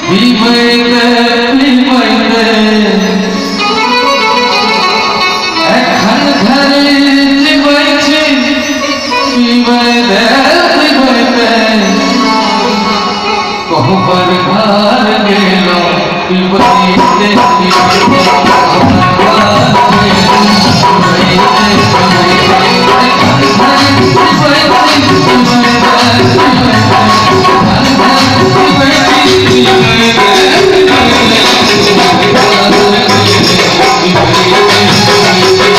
पीबैते पीबैते एखन धरि जीबै छी, पीबैते पीबैते कोहबर घर गेलहुँ, पीबैते पीबैते कोहबर घर गेलहुँ, पीबैते पीबैते एखन धरि जीबै छी, पीबैते पीबैते एखन धरि जीबै छी, पीबैते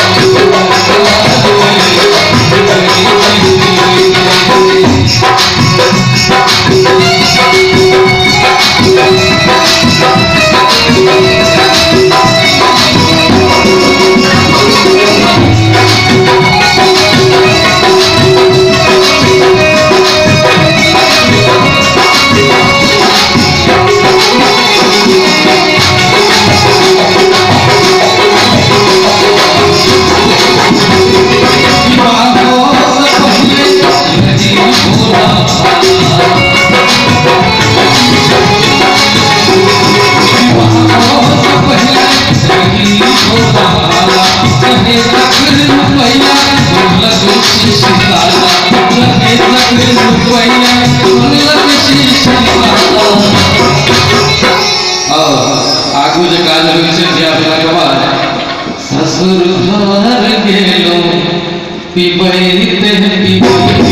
पीबैते कोहबर घर गेलहुँ, पीबैते पीबैते कोहबर घर गेलहुँ, पीबैते पीबैते। आगू जे काज होइ छै धिया पुता के बाद ससुर घर गेलहुँ, पीबैते पीबैते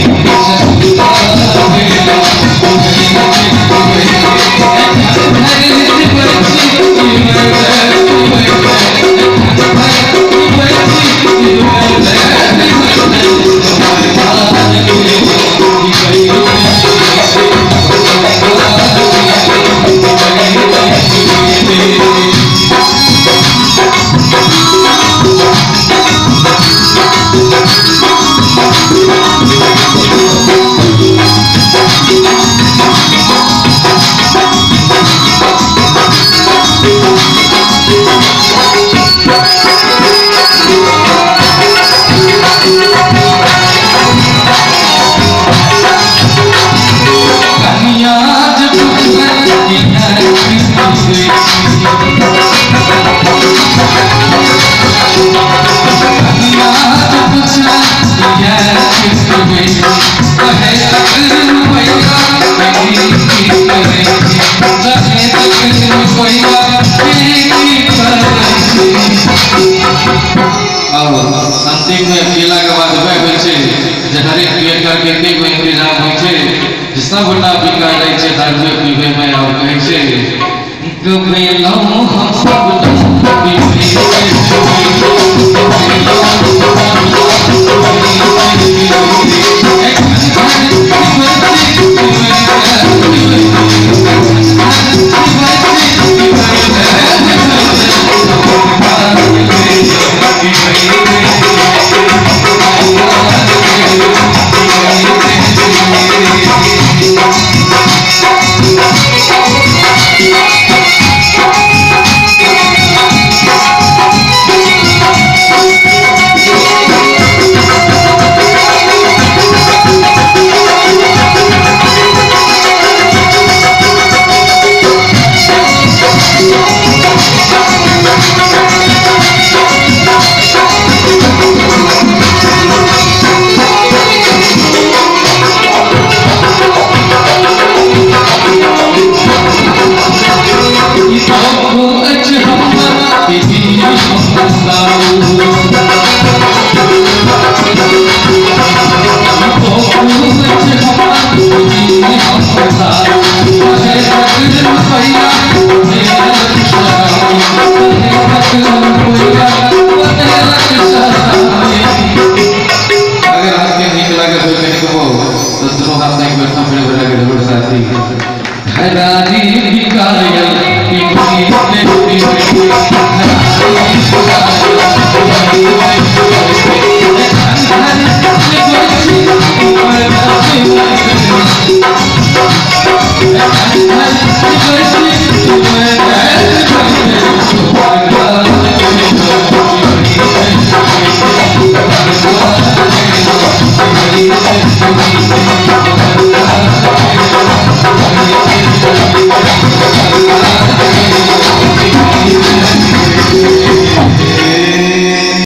ससुर घर गेलहुँ, पीबैते पीबैते एखन धरि जीबै छी, पीबैते पीबैते एखन धरि जीबै छी, पीबैते पीबैते कोहबर घर गेलहुँ, पीबैते पीबैते कोहबर घर गेलहुँ, पीबैते पीबैते। कनिया जे पुछबै किया की पीबै छी, कनिया जे पुछबै किया की पीबै छी, कहे तक रुपैया की की करै छी, कहे तक रुपैया की की करै छी। और अंतिम में पीला के बाद वह होइ छै जे हरेक पियक्कर के एके गो इंतजाम होइ छै जे सबटा बिका जाइ छै दारुए पीबै में, और कहै छै गबेलहुँ हम सबटा पीबैते पीबैते गबेलहुँ सबटा पीबैते पीबैते एखन धरि जीबै छी, पीबैते पीबैते एखन धरि जीबै छी, पीबैते पीबैते कोहबर घर गेलहुँ, पीबैते पीबैते कोहबर घर गेलहुँ, पीबैते पीबैते। ई दुख अछि हमर पीबी हम दारू, ई दुख अछि हमर पीबी हम दारू, कहे तक रुपैया बनेलक शराबी, कहे तक रुपैया बनेलक शराबी। अगर अहाँके नीक लागल हो कनिकबो तऽ दुनू हाथ एक बेर थपड़ी बजा के जरूर साथी। घरारी बिकायल पीबैते पीबैते घरारी बिकायल पीबैते पीबैते एखन धरि जीबै छी, पीबैते पीबैते एखन धरि जीबै छी, पीबैते